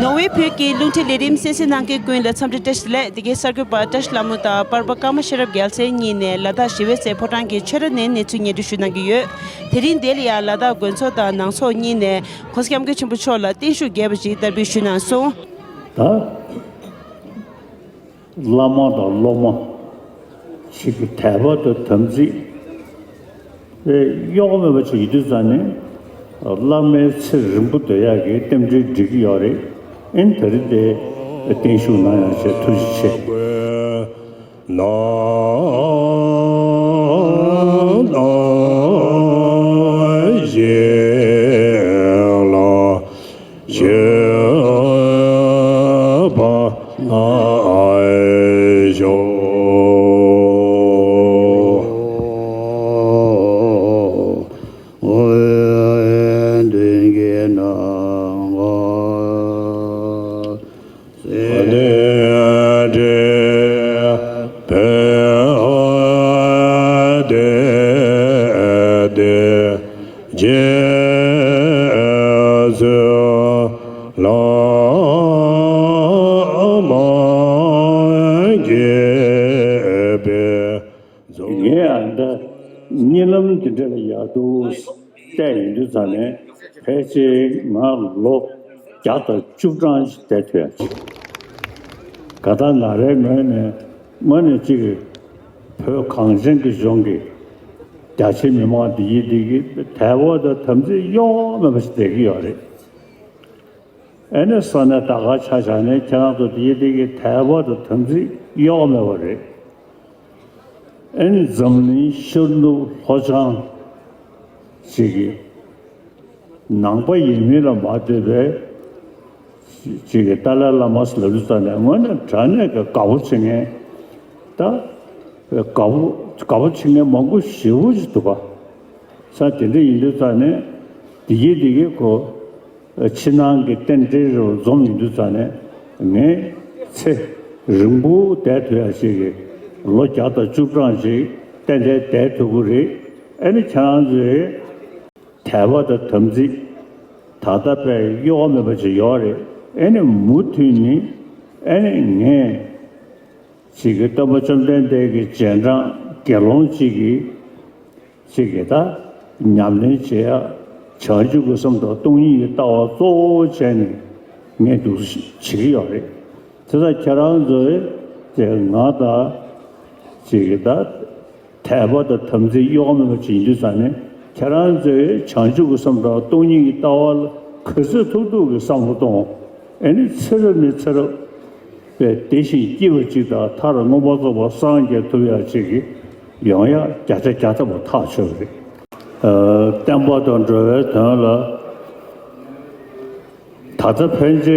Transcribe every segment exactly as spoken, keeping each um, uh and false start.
ནོར་ཝེ་བོད་ཀྱི་རླུང་འཕྲིན་ལས་རིམ་གསན་གཟིགས་གནང་མཁན་ཀུན་ལ་འཚམས་འདྲི་བཀྲ་ཤིས་བདེ་ལེགས། འདི་གའི་གསར་འགོད་པ་བཀྲ་ཤིས་ལྷ་མོ་དང་པར་པ་ཀརྨ་ཤེས་རབ་རྒྱལ་མཚན་གཉིས་ནས་ལ་དྭགས་ཞི་བའི་རྩེ་ཕོ་བྲང་གི་ཆོས་ར་ནས་གནས་ཚུལ་སྙན་སྒྲོན་ཞུ་གནང་གི་ཡོད། དེ་རིང་འདི་ལ་ཡང་ལ་དྭགས་དགོན་ཚོགས་དང་ནང་ཚོགས་གཉིས་ནས་༸གོང་ས་༸སྐྱབས་མགོན་ཆེན་པོ་མཆོག་ལ་བརྟན་བཞུགས་རྒྱས་པ་ཞིག་བསྟར་འབུལ་ཞུས་གནང་སོང་། ད། བླ་མ་དང་སློབ་མ་ཞིག་གི་དད་པ་དང་དམ་ཚིག་དེ་གཡོ་བ་མེད་པ་ཅིག་ཡོད་དུས་ཙང་ནས། བླ་མའི་ཚེ་རིང་པོ་སྡོད་ཡག་གི་རྟེན་འབྲེལ་འགྲིག་གི་ཡོད་རེད། ཨིན་དེ་རིང་དེ་བརྟན་བཞུགས་གནང་ཡག་ཆེད་ཐུགས་རྗེ་ཆེ། ངས་ཨ་འདྲ་གཉིད་ལམ་འདི་འདྲ་ལ་ཡག་འདུག་བལྟས་ཡོང་དུས་ཙང་ནས། ཕལ་ཆེར་ང་ལོ་བརྒྱ་དང་བཅུ་གྲངས་ཤིག་བསྡད་ཐུབ་ཡག་ཅིག་ག་ད་ང་རའི་ངོས་ནས་དངོས་གནས་གཅིག་གི་བོད་གངས་ཅན་གྱི་ལྗོངས་ཀྱི་རྒྱ་ཆེ་མི་མང་འདི་ཡི་འདི་གི་དད་པ་དང་དམ་ཚིག་གཡོ་བ་མེད་པ་ཞིག་བསྡད་ཀྱི་ཡོད་རེད། ཨེ་ནས་ས་གནས་ད་ག་ཆ་བཞག་ནས་ཁྱེད་རང་ཚོ་དེ་ཡི་དེ་གི་དད་པ་དང་དམ་ཚིག་གཡོ་བ་མེད་པ་རེད། ཨེ་ནས་འཛམ་གླིང་ཤར་ནུབ་ལྷོ་བྱང་ཅིག་གི་ནང་པ་ཡིན་མིན་ལ་མ་ལྟོས་པའི་ཅིག་གི་ཏཱ་ལའི་བླ་མ་ཟེར་ལབ་དུས་ཙང་ནས་དངོས་གནས་དྲང་གནས་ཀྱི་དགའ་པོ་བྱེད་མཁན། ད་དགའ་པོ་དགའ་པོ་བྱེད་མཁན་མང་པོ་ཞེ་པོ་ཅིག་འདུག་ག་ས་དེ་འདྲ་ཡིན་དུས་ཙང་ནས་དེ་གི་དེ་གི་ཁོ། ཕྱི་ནང་གི་རྟེན་འབྲེལ་རུ་འཛོམས་ཡོང་དུས་ཙང་ནས། ངས་ཚེ་རིང་པོ་བསྡད་ཐུབ་ཡག་ཅིག་གི་ལོ་བརྒྱ་དང་བཅུ་གྲངས་ཅིག་ཏན་ཏན་བསྡད་ཐུབ་ཀྱི་རེད། ཨེ་ནི་ཁྱེད་རང་ཚོའི་དད་པ་དང་དམ་ཚིག་ད་ལྟ་དཔེ་གཡོ་བ་མེད་པ་ཅིག་ཡོད་རེད། ཨེ་ནི་མུ་མཐུད་ནས་ཨེ་ནི་ངས་ཅིག་གི་སྟོན་པ་བཅོམ་ལྡན་འདས་ཀྱི་རྗེས་འབྲང་དགེ་སློང་ཅིག་གི་ཅིག་གིས་ད་ཉམས་ལེན་བྱེད་ཡ། བྱང་ཆུབ་ཀྱི་སེམས་དང་སྟོང་ཉིད་ཀྱི་ལྟ་བ་གཙོ་བོ་བྱས་ནས་ངས་འདུག་བྱེད་ཀྱི་ཡོད་རེད། དེ་ལྟར་ཁྱེད་རང་ཚོས་ཅིག་ང་དང་ཅིག་གིས་ད་དད་པ་དང་དམ་ཚིག་གཡོ་བ་མེད་པ་ཅིག་ཡིན་དུས་ཙང་ནས། ཁྱེད་རང་ཚོས་བྱང་ཆུབ་ཀྱི་སེམས་དང་སྟོང་ཉིད་ཀྱི་ལྟ་བ་ལ་ག་ཚོད་ཐུབ་ཐུབ་ཀྱི་བསམ་བློ་གཏོང་། ཨེ་ནི་ཚེ་རབས་ནས་ཚེ་རབས། པའི་བདེ་ཞིང་སྐྱིད་པ་ཅིག་དང་མཐར་མངོན་པར་རྫོགས་པར་སངས་རྒྱས་ཐུབ་ཡག་ཅིག་གི་ཡོང་ཡག་བརྒྱ་ཆ་བརྒྱ་ཐམ་པ་ཐག་ཆོད་རེད། ཨ། བསྟན་པ་དང་འགྲོ་བའི་དོན་ལ། ད་ལྟ་ཕན་ཆད་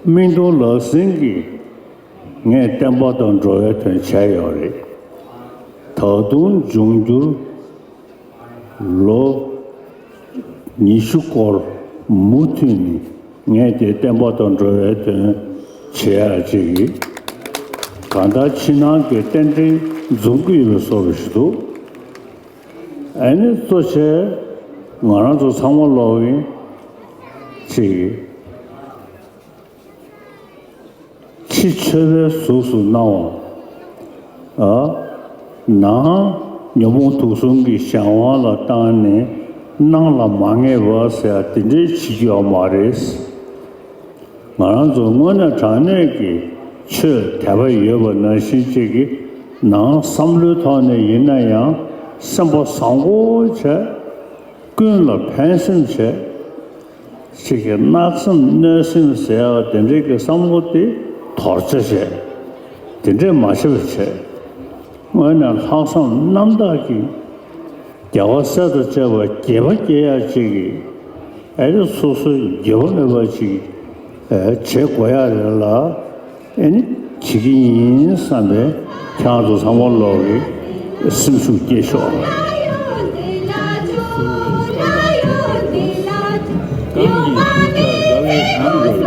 སྨིན་གཏོང་ལག་ཟིན་གྱིས་ངས་བསྟན་པ་དང་འགྲོ་བའི་དོན་བྱས་ཡོད་རེད། ད་དུང་འབྱུང་འགྱུར། ལོ་ཉི་ཤུ་སྐོར་མུ་མཐུད་ནས་ངས་དེ་བསྟན་པ་དང་འགྲོ་བའི་དོན་བྱེད་ཡག་ཅིག་གི་གང་ལྟར་ཕྱི་ནང་གི་རྟེན་འབྲེལ་འཛོམས་ཀྱི་ཡོད་པའི་བཟོ་འདྲ་ཞིག་འདུག་ཨ་ནི་གཙོ་ཆེ་ང་རང་ཚོ་ཚང་མ་ལོག་གིན་ཅིག་གི་ཕྱི་ཆོས་པའི་གཟུགས་སུ་སྣང་བ། ཨ། ནང་ཉོན་མོངས་དུག་གསུམ་གྱི་གཞན་དབང་ལ་བཏང་ནས་སྣང་ལ་མ་ངེས་པ་ཟེར་ཡ་དེ་འདྲའི་བྱེད་རྒྱུ་ཡོད་མ་རེད། ང་རང་ཚོ་དངོས་གནས་དྲང་གནས་ཀྱི་ཆོས་དད་པ་ཡོད་པ་ནང་བཞིན་ཅིག་གི་ནང་བསམ་བློའི་ཐོག་ནས་ཡིན་ན་ཡང་སེམས་པ་བཟང་པོ་བྱས། ཀུན་ལ་ཕན་སེམས་བྱས། ཅིག་གི་གནག་སེམས་གནོད་སེམས་ཟེར་བ་དེ་འདྲའི་གི་བསམ་བློ་དེ་དོར་བྱ་བྱས། དེ་འདྲས་མ་བྱེད་པ་བྱས། དངོས་གནས་ལྷག་བསམ་རྣམ་དག་གིས་རྒྱལ་བ་སྲས་དང་བཅས་པ་དགྱེས་པ་སྐྱེ་ཡག་ཅིག་གི་ ཨ་ནི་སོ་སོའི་འགྱོད་པ་མེད་པ་ཅིག་ཨ་བྱེད་དགོས་ཡ་རེད་ལ། ཨ་ནི་བྱེད་ཀྱི་ཡིན་བསམ་པའི་ཁྱེད་རང་ཚོ་ཚང་མ་ལོག་གི་སེམས་ཤུགས་སྐྱེད་ཤོག། གང་གི་སྐུ་ཚེ་བཟང་བའི་གནང་རོལ་ན།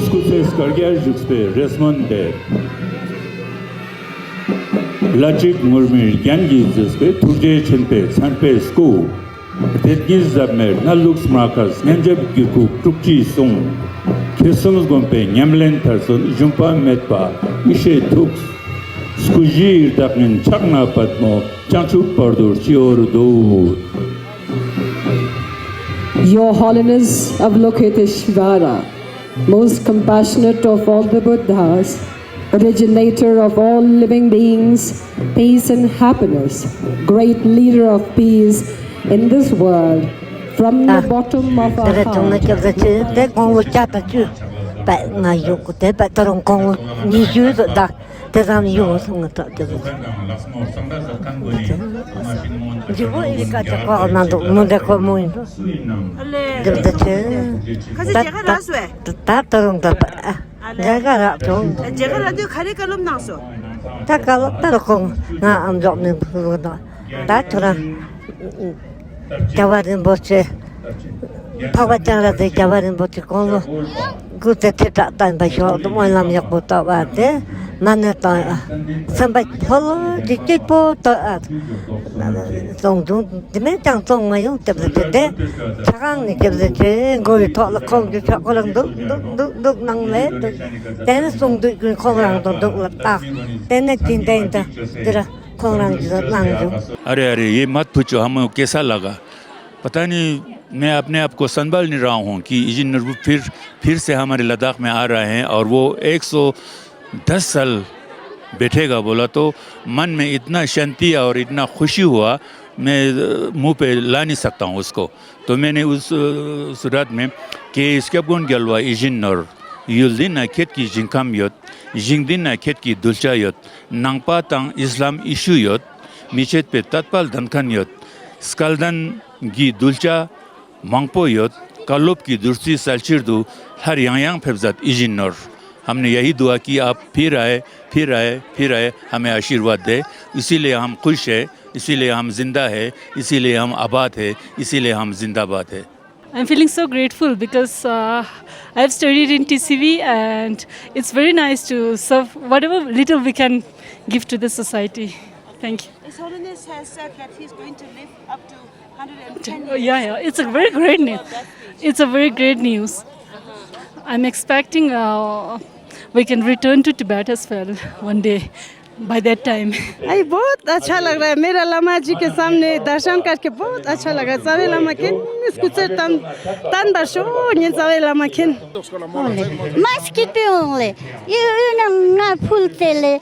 སྐུ་ཚེ་བསྐལ་བརྒྱར་བཞུགས་པའི་རེ་སྨོན་འདེབས། ལྷ་གཅིག་ངུར་སྨྲིག་རྒྱན་གྱིས་མཛེས་པའི་ཐུགས་རྗེ་ཆེན་པོའི་མཚན་དཔེའི་སྐུ། དེ་ཉིད་ཟབ་མོའི་གནས་ལུགས་སྨྲ་མཁས་སྙན་འཇེབས་གུས་སྐུ་དྲུག་ཅུའི་གསུང་། ཁྲི་གསུམ་བསྒོམས་པའི་ཉམས་ལེན་མཐར་སོན་ཞུམ་པ་མེད་པ་ཡེ་ཤེས་ཐུགས། སྐུ་བཞིའི་བདག་ཉིད་ཕྱག་ན་པདྨོ་བྱང་ཆུབ་བར་དུ་སྤྱི་བོར་བསྡུ། Your Holiness Avalokiteshvara, most compassionate of all the Buddhas, originator of all living beings, peace and happiness, great leader of peace in this world, from the bottom of our heart. དེ་རེད་དུང་ནི་སྐྱབས་རྗེ་ཆེ། དེ་དགུང་ལོ་བརྒྱ་དང་བཅུ་པ་ང་ཡོད་གི། དེ་པ་ད་རུང་དགུང་ལོ་ཉི་ཤུ་ཙམ་ད་དེ་ཙམ་ཡོད་སོང་ངི་ཐོག་སྐྱབས་རྗེ་ཆེ། འཇིགས་པོ་ཡི་ཀ་ཅག་ཁོག་ན་འདུག་མི་འདྲ་ཁོ་མོ་ཡིན་འདུག་སྐྱབས་རྗེ་ཆེ། ཁ་ས་ད་རྒྱ་གར་ད་རག་སོ་ཨེ། ད་ད་རུང་ད་པ་ཨ། རྒྱ་གར་རག་བྱུང་། རྒྱ་གར་རག་དུས་ག་རེ་བཀའ་སློབ་གནང་སོང་། ད་བཀའ་སློབ་ད་རུང་ཁོང་ང་ཨམ་ཅོག་ནས་ཕུལ་གི་འདུག་ད་ཁྱོད་རང་རྒྱལ་བ་རིན་པོ་ཆེ། འཕགས་པ་སྤྱན་རས་གཟིགས་རྒྱལ་བ་རིན་པོ་ཆེ་དགུང་ལོ་དགུ་བརྒྱ་ཐེབས་གྲངས་བསྟན་པ་ཤོག་ཏུ་སྨོན་ལམ་ཡག་པོ་བཏབ་པ་དེ་མ་ཎི་དང་སེམས་པ་ལྷོད་ལྷོད་ཀྱི་སྐྱིད་པོ་བཏབ་ཨ། གསུང་དུ་དེ་མིན་ཀྱང་གསུང་མ་ཡོང་། སྐྱབས་རྗེ་ཆེ། དེ་ཆ་གང་ནས་སྐྱབས་རྗེ་ཆེ་མགོ་བའི་ཐོག་ལ་ཁོང་གི་ཕྱག་ཁོ་རང་འདུག་འདུག་འདུག་འདུག་གནང་ལས་འདུག་དེ་ནས་གསུང་འདུག་ཀུན་ཁོང་རང་དང་འདུག་ལ་བཏགས། དེ་ནས་དེ་འདྲ་འདྲ་འདི་ར་ཁོང་རང་གིས་གནང་བྱུང་། अरे, अरे, ये मत पूछो, हम कैसा लगा? पता नहीं, मैं अपने आप को संभाल नहीं रहा हूँ कि इजिन नोरबु फिर, फिर से हमारे लद्दाख में आ रहे हैं और वो एक सौ दस साल बैठेगा बोला तो मन में इतना शांति और इतना खुशी हुआ, मैं, अ, मुंह पे ला नहीं सकता हूँ उसको। तो मैंने उस, अ, सूरत में कि སྐྱབས་མགོན་རྒྱལ་བ་ཡིད་བཞིན་ནོར་ཡུལ་འདི་ན་ཁྱེད་ཀྱི་ཞིང་ཁམས་ཡོད། ཞིང་འདི་ན་ཁྱེད་ཀྱི་གདུལ་བྱ་ཡོད། ནང་པ་དང་ཨིས་ལམ་ཡེ་ཤུ་ཡོད། མི་ཕྱེད་པའི་དད་པ་ལྡན་མཁན་ཡོད། སྐལ་ལྡན་གྱི་གདུལ་བྱ་མང་པོ་ཡོད། བཀའ་སློབ་ཀྱི་བདུད་རྩིའི་གསལ་ཕྱིར་དུ་སླར་ཡང་ཡང་ཕེབས་མཛད་ཡིད་བཞིན་ནོར། हमने यही दुआ की आप फिर आए, फिर आए, फिर आए, हमें आशीर्वाद दे। इसीलिए हम खुश है, इसीलिए हम जिंदा है, इसीलिए हम आबाद है, इसीलिए हम जिंदाबाद है। I'm feeling so grateful because uh, I've studied in T C V and it's very nice to serve whatever little we can give to the society. Thank you. His Holiness has said that he's going to live up to one hundred ten years. Oh, yeah, yeah. It's a very great news. It's a very great news. I'm expecting uh, we can return to Tibet as well one day. By that time. अरे बहुत अच्छा लग रहा है मेरा लामा जी के सामने दर्शन करके। बहुत अच्छा लगा चावे लामा खेन। स्कूटर तन तन बसो ने चावे लामा खेन। Mas ki pyongle yu yu na nga phul tele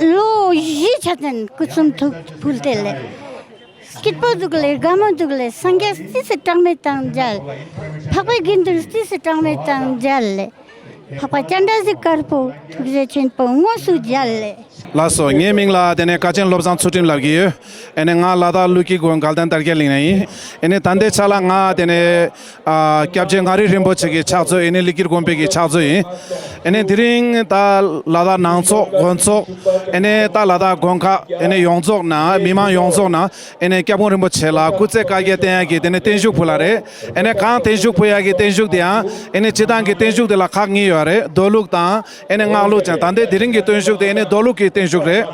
lo yi chaten kutsum thuk phul tele. Skitpo dugle gamo dugle sangya stisi tangme tangjal. Phakwe gindur stisi tangme tangjal le. འཕགས་པ་སྤྱན་རས་གཟིགས་དཀར་པོ་ཐུགས་རྗེ་ཆེན་པོ་དངོས་སུ་མཇལ་ལེ། ལགས་སོ། ངའི་མིང་ལ་དེ་ནས་དཀའ་ཆེན་བློ་བཟང་ཚུལ་ཁྲིམས་ལབ་ཀྱི་ཡོད། ཨེ་ནས་ང་ལ་དྭགས་ཀླུ་སྐྱེ་དགོན་དགའ་ལྡན་དར་རྒྱས་གླིང་ནས་ཡིན། ཨེ་ནས་ད་ལྟའི་ཆ་ལ་ང་དེ་ནས་ཨ་སྐྱབས་རྗེ་མངའ་རིས་རིན་པོ་ཆེ་གི་ཕྱག་མཛོད། ཨེ་ནས་ལི་ཀིར་དགོན་པའི་གི་ཕྱག་མཛོད་ཡིན། ཨེ་ནས་དེ་རིང་ད་ལ་དྭགས་ནང་ཚོགས་དགོན་ཚོགས། ཨེ་ནས་ད་ལ་དྭགས་དགོན་ཁག་ཨེ་ནས་ཡོངས་རྫོགས་ནང་མི་མང་ཡོངས་རྫོགས་ནང་ཨེ་ནས་སྐྱབས་མགོན་རིན་པོ་ཆེ་ལ་སྐུ་ཚེ་བསྐལ་བརྒྱར་བརྟན་ཡག་གི་དེ་ནས་བརྟན་བཞུགས་ཕུལ་ལ་རེད། ཨེ་ནས་གང་བརྟན་བཞུགས་ཕུལ་ཡག་གི་བརྟན་བཞུགས་དེའང་ཨེ་ནས་སྤྱི་བཏང་གི་བརྟན་བཞུགས་དེ་ལ་ཁག་གཉིས་ཡོད་རེད། མདོ་ལུགས་དང་ཨེ་ནས་སྔགས་ལུགས་ཀྱང་། ད་ལྟའི་དེ་རིང་གི་བརྟན་བཞུགས་དེ་ཨེ་ནས་མདོ་ལུགས་ཀྱི་བརྟན་བཞུགས་རེད།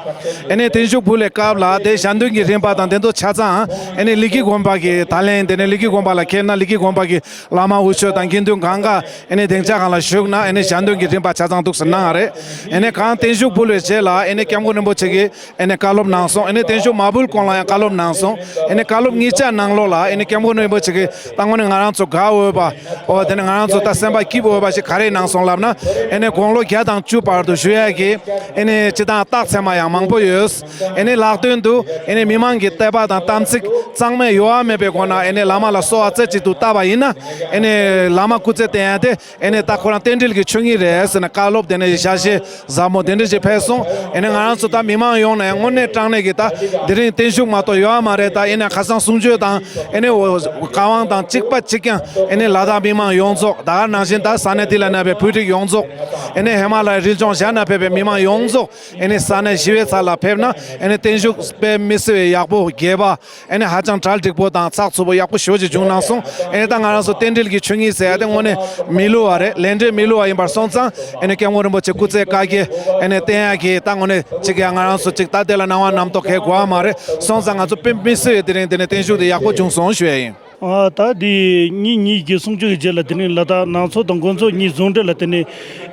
ཨེ་ནས་བརྟན་བཞུགས་ཕུལ་བའི་སྐབས་ལ་དེ་ཞལ་འདོན་གྱི་རིམ་པ་དང་དེ་ཚོ་ཆ་ཚང་ཨེ་ནས་ལི་ཀི་དགོན་པ་གི་ད་ལན་དེ་ནས་ལི་ཀི་དགོན་པ་ལ་ཁེལ་ན་ལི་ཀི་དགོན་པ་གི་བླ་མ་དབུ་ཆོས་དང་དགེ་འདུན་གང་ག་ཨེ་ནས་སྡིངས་ཆ་སྒང་ལ་བཞུགས་ན་ཨེ་ནས་ཞལ་འདོན་གྱི་རིམ་པ་ཆ་ཚང་འདུག་ཟེར་གནང་བ་རེད། ཨེ་ནས་གང་བརྟན་བཞུགས་ཕུལ་བའི་རྗེས་ལ་ཨེ་ནས་སྐྱབས་མགོན་རིན་པོ་ཆེ་གིས་ཨེ་ནས་བཀའ་སློབ་གནང་སོང་། ཨེ་ནས་བརྟན་བཞུགས་མ་ཕུལ་གོང་ལ་ཡང་བཀའ་སློབ་གནང་སོང་། ཨེ་ནས་བཀའ་སློབ་གཉིས་ཆ་ནང་ལོགས་ལ་ཨེ་ནས་སྐྱབས་མགོན་རིན་པོ་ཆེ་གིས་ད་དངོས་གནས་ང་རང་ཚོ་དགའ་འོས་པ། འོ་དེ་ནས་ང་རང་ཚོ་ད་སེམས་པ་སྐྱིད་འོས་པ་ཞིག་ག་རེ་གནང་སོང་ལབ་ན། ཨེ་ནས་དགུང་ལོ་བརྒྱ་དང་བཅུ་བར་དུ་བཞུགས་ཡག་གི་ཨེ་ནས་སྤྱི་བཏང་ རྟགས་མཚན་མ་ཡང་མང་པོ་ཡོད། ཨེ་ནི་ལྷག་དོན་དུ་ཨེ་ནི་མི་མང་གི་དད་པ་དང་དམ་ཚིག་གཙང་མའི་གཡོ་བ་མེད་པའི་སྒོ་ནས་ཨེ་ནི་བླ་མ་ལ་གསོལ་བ་རྩེ་གཅིག་ཏུ་བཏབ་པ་ཡིན་ན། ཨེ་ནི་བླ་མ་སྐུ་ཚེ་བརྟན་ཡ་དེ་ཨེ་ནི་ད་ཁོ་རང་རྟེན་འབྲེལ་གྱི་ཆོས་ཉིད་རེད་ཟེར་ནས་བཀའ་སློབ་དེ་ནས་ཞལ་བཞེས་ཟབ་མོ་དེ་འདྲ་ཞིག་ཕེབས་སོང་། ཨེ་ནི་ང་རང་ཚོ་ད་མི་མང་ཡོངས་ནས་དངོས་གནས་དྲང་གནས་ཀྱི་ད་དེ་རིང་བརྟན་བཞུགས་མ་གཏོགས་ཡོད་མ་རེད། ད་ཨེ་ནི་ཁ་སང་གསུང་ཆོས་དང་ཨེ་ནི་བཀའ་དབང་དང་གཅིག་པ་གཅིག་རྐྱང་ཨེ་ནི་ལ་དྭགས་མི་མང་ཡོངས་རྫོགས། ད་ག་ནང་བཞིན་ད་ས་གནས་དེ་ལ་གནས་པའི་བོད་རིགས་ཡོངས་རྫོགས། ཨེ་ནི་ཧི་མ་ལ་ཡའི་རི་ལྗོངས་གཞན་ན་ཕེབས་པའི་མི་མང་ཡོངས་རྫོགས། ཨེ་ནི་ས་གནས་བཞི་པའི་ཚ་ལ་ཕེབས་ན་ཨེ་ནི་བརྟན་བཞུགས་དཔེ་མི་སྲིད་པའི་ཡག་པོ་རྒྱས་པ། ཨེ་ནི་ཧ་ཅང་གྲ་སྒྲིག་པོ་དང་ཚགས་ཚུད་པོ་ཡག་པོ་ཞེ་པོ་ཅིག་བྱུང་གནང་སོང་། ཨེ་ནི་ད་ང་རང་ཚོ་རྟེན་འབྲེལ་གྱི་ཆོས་ཉིད་ཟེར་ཡ་དེ་དངོས་གནས་མི་བསླུ་བ་རེད། ལས་འབྲས་མི་བསླུ་བ་ཡིན་པར་སོང་ཙང་ཨེ་ནི་སྐྱབས་མགོན་རིན་པོ་ཆེ་སྐུ་ཚེ་བསྐལ་བརྒྱའི་ཨེ་ནི་བརྟན་ཡག་གི་ད་དངོས་གནས་ཅིག་ཡ་ང་རང་ཚོ་ཅིག་ད་དེ་ལ་སྣང་བ་རྣམ་རྟོག་གས་དགོས་པ་མ་རེད། སོང་ཙང་ང་ཚོ་དཔེ་མི་སྲིད་པའི་དེ་རིང་དེ་ནས་བརྟན་བཞུགས་དེ་ཡག་པོ་བྱུང་སོང་ཞུ་ཡ་ཡིན། ཨ་ད་དེ་ཉིན་གཉིས་ཀྱི་གསུང་ཆོས་ཀྱི་རྗེས་ལ་དེ་ནས་ལ་དྭགས་ནང་ཚོགས་དང་དགོན་ཚོགས་གཉིས་ཟུང་འབྲེལ་ལ་དེ་ནས་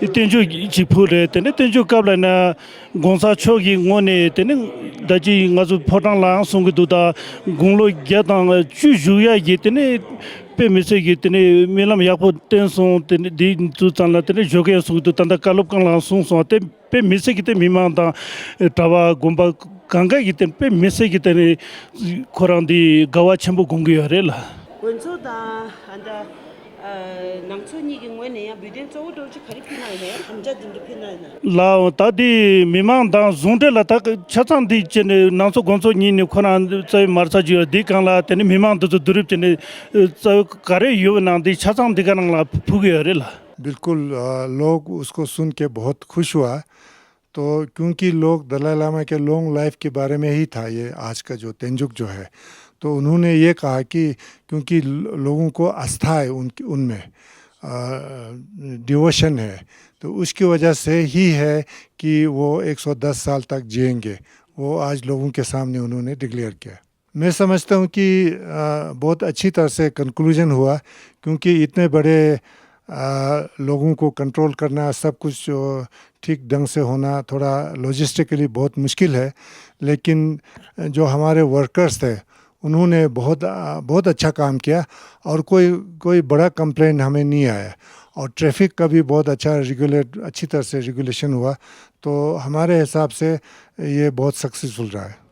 བརྟན་བཞུགས་ཅིག་ཕུལ་རེད། དེ་ནས་བརྟན་བཞུགས་སྐབས་ལ་ན་༸གོང་ས་མཆོག་གི་ངོས་ནས་དེ་ནས་ད་ཅི་ང་ཚོ་ཕོ་བྲང་ལའང་གསུང་གི་འདུག་ད་དགུང་ལོ་བརྒྱ་དང་བཅུ་བཞུགས་ཡག་གི་དེ་ནས་དཔེ་མི་སྲིད་ཀྱི་དེ་ནས་སྨོན་ལམ་ཡག་པོ་བཏོན་སོང་། དེ་ནས་དེ་ཚོ་ཙམ་ལ་དེ་ནས་ཞོགས་ཀས་གསུང་གི་འདུག་ད་ལྟ་བཀའ་སློབ་སྒང་ལའང་གསུངས་སོང་། དེ་དཔེ་མི་སྲིད་ཀྱི་དེ་མི་མང་དང་གྲྭ་པ་དགོན་པ་གང་ག་གི་དེ་དཔེ་མི་སྲིད་ཀྱི་དེ་ནས་ཁོ་རང་དེ་དགའ་བ་ཆེན་པོ་སྒོམ་གྱི་ཡོད་རེད་ལ། དགོན་ཚོགས་དང་ཨ་འདྲ་ཨ་ནང་ཚོགས་གཉིས་ཀྱི་ངོས་ནས་ཡང་འབུལ་རྟེན་གཙོ་བོ་འདྲ་བོ་ཅིག་ག་རེ་ཕུལ་གནང་ཡིན་ན། ཡང་དམ་བཅའ་འདི་འདྲ་ཕུལ་གནང་ཡིན་ན། ལའོ་ད་དེ་མི་མང་དང་ཟུང་འབྲེལ་ལ་ད་ཆ་ཚང་འདི་བྱས་ནས་ནང་ཚོགས་དགོན་ཚོགས་གཉིས་ནས་ཁོ་རང་རྩ་བའི་མ་རྩ་ཅིག་ཡོད། འདི་སྒང་ལ་དེ་ནས་མི་མང་འདི་ཚོ་བསྡུ་རུབ་བྱས་ནས་རྩ་བའི་ག་རེ་ཡོད་ནང་འདི་ཆ་ཚང་འདི་ག་ནང་ལ་ཕུལ་གྱི་ཡོད་རེད་ལ། बिल्कुल, अ, लोग उसको सुन के बहुत खुश हुआ। तो क्योंकि लोग दलाई लामा के लॉन्ग लाइफ के बारे में ही था ये आज का जो तेंजुक जो है, तो उन्होंने ये कहा कि क्योंकि लो- लोगों को आस्था है उनकी उनमें, डिवोशन है, तो उसकी वजह से ही है कि वो एक सौ दस साल तक जिएंगे। वो आज लोगों के सामने उन्होंने डिक्लेयर किया। मैं समझता हूँ कि अ, बहुत अच्छी तरह से कंक्लूजन हुआ, क्योंकि इतने बड़े अ, लोगों को कंट्रोल करना, सब कुछ अ, ठीक ढंग से होना थोड़ा लॉजिस्टिकली बहुत मुश्किल है। लेकिन जो हमारे वर्कर्स थे, उन्होंने बहुत अ, बहुत अच्छा काम किया और कोई कोई बड़ा कंप्लेंट हमें नहीं आया। और ट्रैफिक का भी बहुत अच्छा रेगुलेट अच्छी तरह से रेगुलेशन हुआ। तो हमारे हिसाब से ये बहुत सक्सेसफुल रहा है।